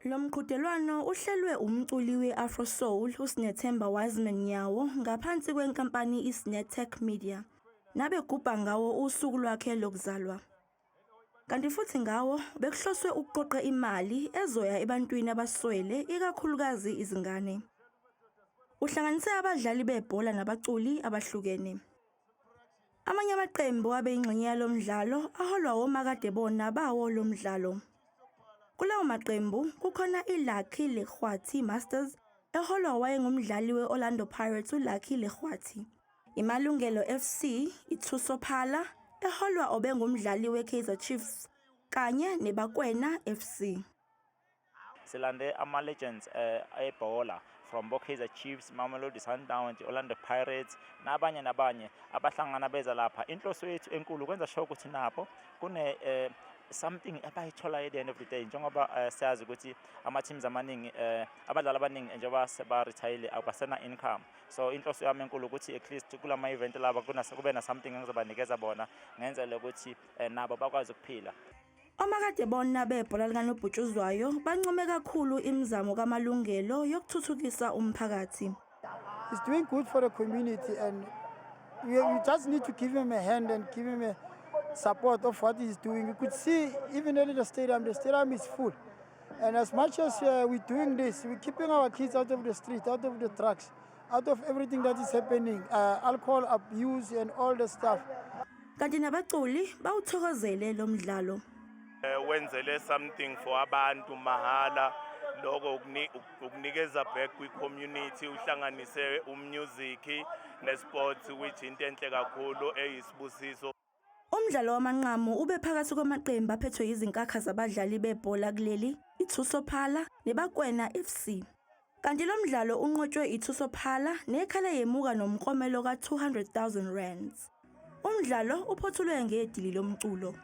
Lo mqhudelwano uhlelwe umculi we-Afro Soul uSnethemba Wiseman Nyawo ngaphansi kwenkampani iSnetech Media, nabegubha ngawo usuku lwakhe lokuzalwa. Kanti futhi ngawo bekuhloswe ukuqoqa imali ezoya ebantwini abaswele, ikakhulukazi izingane. Uhlanganise abadlali bebhola nabaculi abahlukene. Amanye amaqembu abe ingxenye yalo mdlalo aholwa omakadebona bawo lo mdlalo. Kulawo maqembu kukhona iLucky Lekgwathi Masters eholwa wayengumdlali we-Orlando Pirates uLucky Lekgwathi. Imalungelo FC, iThuso Phala eholwa obengumdlali weKaizer Chiefs kanye neBakwena FC. Silande ama-legends ebhola from bo-Kaizer Chiefs, Mamelodi Sundowns, Orlando Pirates nabanye nabanye abahlangana beza lapha. Inhloso yethu enkulu kwenza sure ukuthi nabo kune something abayitholayo at the end of the day, njengoba siyazi ukuthi ama-teams amaningi, abadlali abaningi njengoba seba-retire abasena income. So inhloso yami enkulu ukuthi at least kulama event laba kube na something engizobanikeza bona, ngenzele ukuthi nabo bakwazi ukuphila. Omakadebona bebhola likanobhutshuzwayo bancome kakhulu imizamo kaMalungelo yokuthuthukisa umphakathi. He's doing good for the community and we just need to give him a hand and give him a support of what he's doing. You could see even in the stadium is full. And as much as we're doing this, we're keeping our kids out of the street, out of the drugs, out of everything that is happening, alcohol abuse and all the stuff. Kanti nabaculi bawuthokozele lo mdlalo. Wenzele something for abantu mahala, lokho ukunikeza back kwi-community, uhlanganise umusic ne-sports, which into enhle kakhulu eyisibusiso. Umdlalo wamanqamu ube phakathi kwamaqembu aphethwe izinkakha zabadlali bebhola kuleli, iThuso Phala neBakwena FC. Kanti lo mdlalo unqotshwe iThuso Phala nekhale yemuka nomklomelo ka-R200,000. Umdlalo uphothulwe ngedili lomculo.